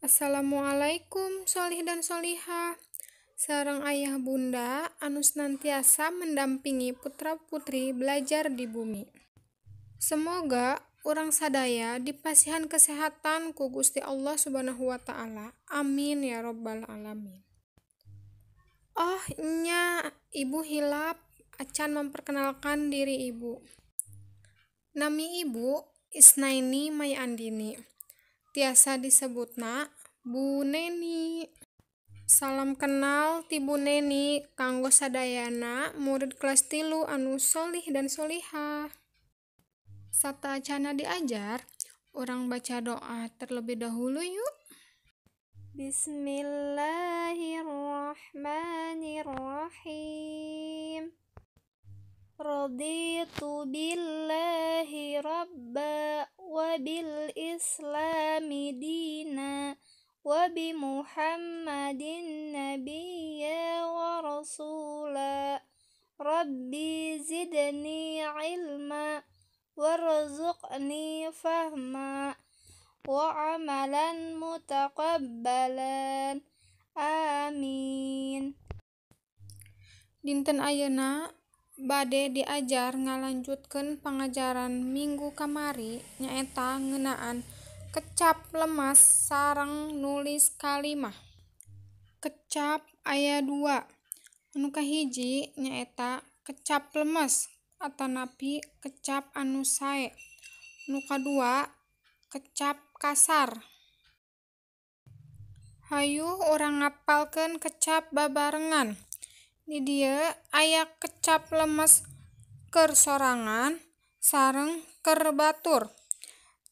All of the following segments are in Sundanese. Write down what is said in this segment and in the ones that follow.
Assalamualaikum solih dan solihah, sareng ayah bunda anu senantiasa mendampingi putra putri belajar di bumi. Semoga urang sadaya dipasihan kesehatan ku Gusti Allah Subhanahu wa Ta'ala. Amin ya robbal alamin. Oh nya, ibu hilap acan memperkenalkan diri ibu. Nami ibu Isnaini May Andini, tiasa disebutna Bu Neni. Salam kenal ti Bu Neni kanggo sadayana murid kelas 3 anu solih dan solihah. Sateuacanna diajar, urang baca doa terlebih dahulu yuk. Bismillahirrahmanirrahim. Raditu billahi rabba wa bil islami dina wa bi muhammadin nabiyya wa rasula. Rabbi zidni ilma warzuqni fahma wa amalan mutaqabbalan. Amin. Dinten ayeuna bade diajar ngalanjutkeun pangajaran minggu kamari, nyaeta ngeunaan kecap lemes sareng nulis kalimah. Kecap aya dua. Anu kahiji nyaeta kecap lemes atanapi kecap anu sae. Nu kadua kecap kasar. Hayu urang ngapalkeun kecap babarengan. Di dieu aya kecap lemes keur sorangan sareng keur batur.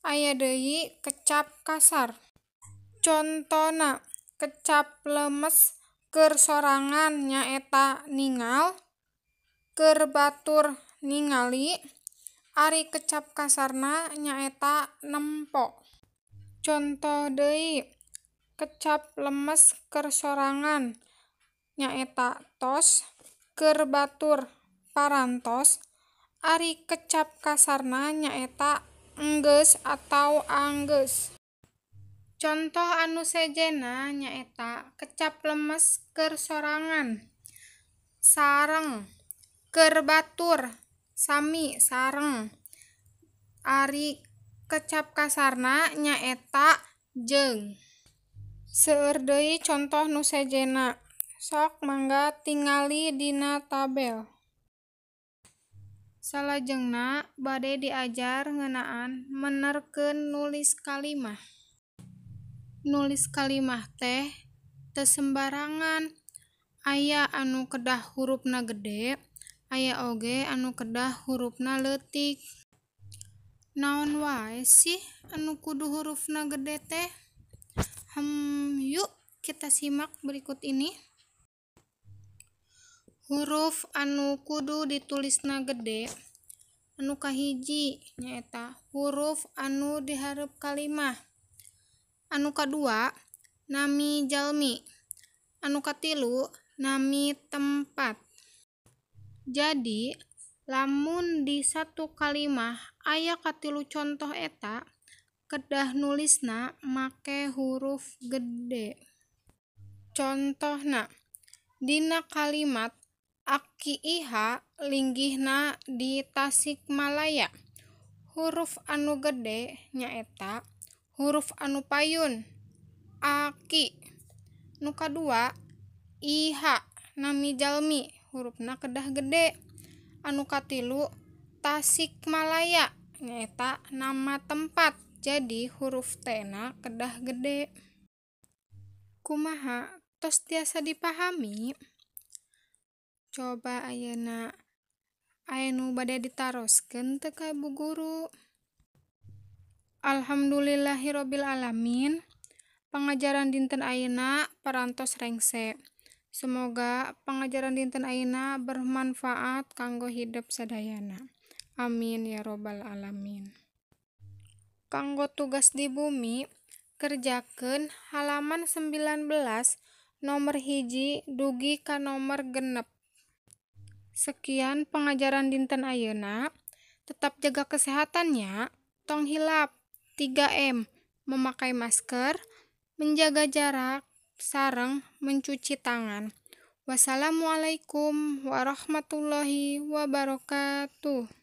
Aya deui kecap kasar. Contona kecap lemes keur sorangan nyaeta ningal, keur batur ningali, ari kecap kasarna nyaeta nempo. Conto deui kecap lemes keur sorangan nyaeta tos, keur batur parantos, ari kecap kasarna nyaeta enggeus atau anggeus. Contoh anu sejenna nyaeta kecap lemes keur sorangan sareng, keur batur sami sareng, ari kecap kasarna nyaeta jeung. Seueur deui contoh nu sejenna. Sok mangga tingali dina tabel. Salajengna bade diajar ngeunaan menerkeun nulis kalimah. Nulis kalimah teh teu sembarangan. Aya anu kedah hurufna gede, aya oge anu kedah hurufna leutik. Naon wae sih anu kudu hurufna gede teh? Yuk kita simak berikut ini. Huruf anu kudu ditulisna gede anu kahiji nyaeta huruf anu dihareup kalimah, anu kadua nami jalmi, anu katilu nami tempat. Jadi lamun di satu kalimah aya katilu contoh eta, kedah nulisna make huruf gede. Contohna dina kalimat Aki Iha linggihna di Tasikmalaya. Huruf anu gede nyaeta huruf anu payun Aki. Nu kadua Iha nami jalmi, hurufna kedah gede. Anu katilu Tasikmalaya nyaeta nama tempat, jadi huruf T-na kedah gede. Kumaha tos tiasa dipahami? Coba ayeuna aya nu bade ditaroskeun teu ka Bu Guru? Alhamdulillahirabbil alamin. Pangajaran dinten ayeuna parantos rengse. Semoga pangajaran dinten ayeuna bermanfaat kanggo hidep sadayana. Amin ya robbal alamin. Kanggo tugas di bumi, kerjakeun halaman 19 nomor 1 dugi ka nomor 6. Sekian pengajaran dinten ayeuna. Tetap jaga kesehatannya, tong hilap 3M, memakai masker, menjaga jarak sareng mencuci tangan. Wassalamualaikum warahmatullahi wabarakatuh.